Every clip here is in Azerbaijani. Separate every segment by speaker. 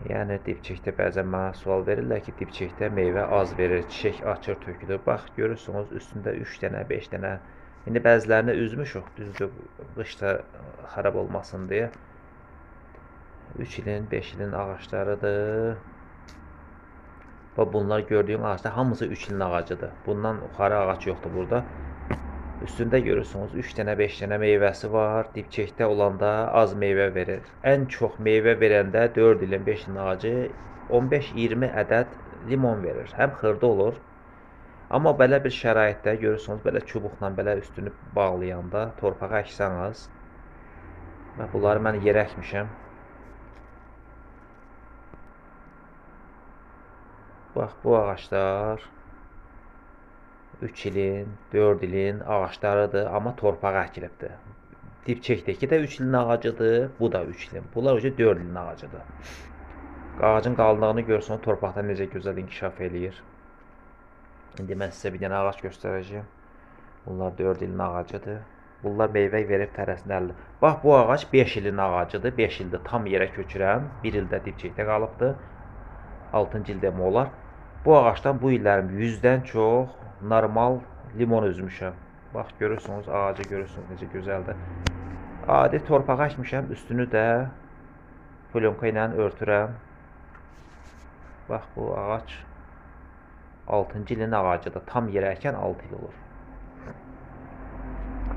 Speaker 1: Yəni dibçəkdə bəzən mənə sual verirlər ki, dibçəkdə meyvə az verir, çiçək açır, tökülür. Bax, görürsünüz, üstündə 3 dənə, 5 dənə. İndi bəzilərini üzmüşük, düzdür, qışda xarab olmasın deyə. 3 ilin, 5 ilin ağaclarıdır. Bax, bunlar gördüyün ağaclar hamısı 3 ilin ağacıdır. Bundan yuxarı ağac yoxdur burada. Üstündə görürsünüz 3 dənə, 5 dənə meyvəsi var. Dibçəkdə olanda az meyvə verir. Ən çox meyvə verəndə 4 ilin, 5 ilin ağacı 15-20 ədəd limon verir. Həm xırda olur. Amma belə bir şəraitdə görürsünüz, belə çubuqla belə üstünü bağlayanda torpağa əksəniz. Bax, bunları mən yerə əkmişəm. Bax, bu ağaclar 3 ilin, 4 ilin ağaclarıdır, amma torpağa əkilibdir. Dibçəkdəki də 3 ilin ağacıdır, bu da 3 ilin. Bunlar 4 ilin ağacıdır. Ağacın qalınlığını görürsünüz, torpaqda necə gözəl inkişaf eləyir. İndi mən sizə bir dənə ağac göstərəcəyəm. Bunlar 4 ilin ağacıdır. Bunlar meyvə verib tərəsində 50. Bax, bu ağac 5 ilin ağacıdır. 5 ildə tam yerə köçürən, 1 ildə dibçəkdə qalıbdır. 6-cı il demək olar. Bu ağacdan bu illərim 100-dən çox normal limon üzmüşəm. Bax, görürsünüz, ağacı görürsünüz necə gözəldir. Adi torpağa əkmişəm, üstünü də plyonka ilə örtürəm. Bax, bu ağac 6-cı ilin ağacıdır. Tam yerə əkən 6 il olur.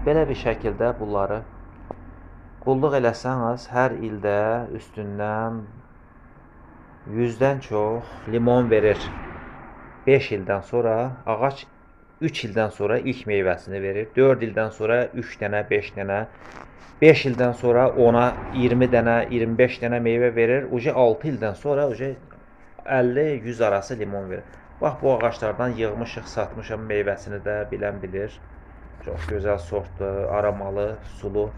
Speaker 1: Belə bir şəkildə bunları qulluq eləsəniz, hər ildə üstündən 100-dən çox limon verir. 5 ildən sonra ağac 3 ildən sonra ilk meyvəsini verir. 4 ildən sonra 3 dənə, 5 dənə, 5 ildən sonra 10-a 20 dənə, 25 dənə meyvə verir. Uca 6 ildən sonra uca 50-100 arası limon verir. Bax, bu ağaclardan yığmışıq, satmışam meyvəsini də, bilən bilir. Çox gözəl sortdur, aromalı, sulu.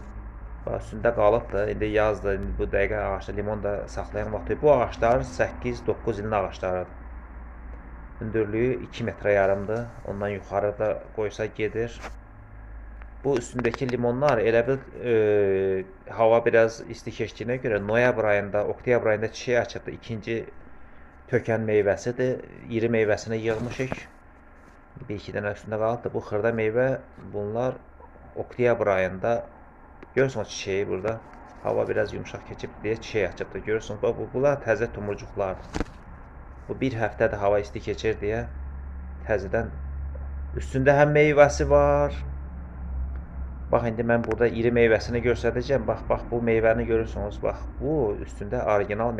Speaker 1: Bax, üstündə qalıbdır. İndi yazdır, indi bu dəqiqə ağacda limon da saxlayan vaxtı. Bu ağaclar 8-9 ilin ağaclarıdır. Hündürlüyü 2 metrə yarımdır. Ondan yuxarı da qoysa gedir. Bu üstündəki limonlar elə bil hava biraz isti keçdiyinə görə noyabr ayında, oktyabr ayında çiçək açıbdır. İkinci tökən meyvəsidir. İri meyvəsini yığmışıq. Bir-iki dənə üstündə qalıbdır. Bu xırda meyvə, bunlar oktyabr ayında görürsünüz çiçəyi burada. Hava biraz yumşaq keçib deyə çiçək açıbdır. Görürsünüz, bax, bunlar təzə tumurcuqlardır. Bu bir həftədir hava isti keçir deyə təzədən üstündə həm meyvəsi var. Bax, indi mən burada iri meyvəsini göstərəcəm. Bax, bax, bu meyvəni görürsünüz. Bax, bu üstündə orijinal meyvə.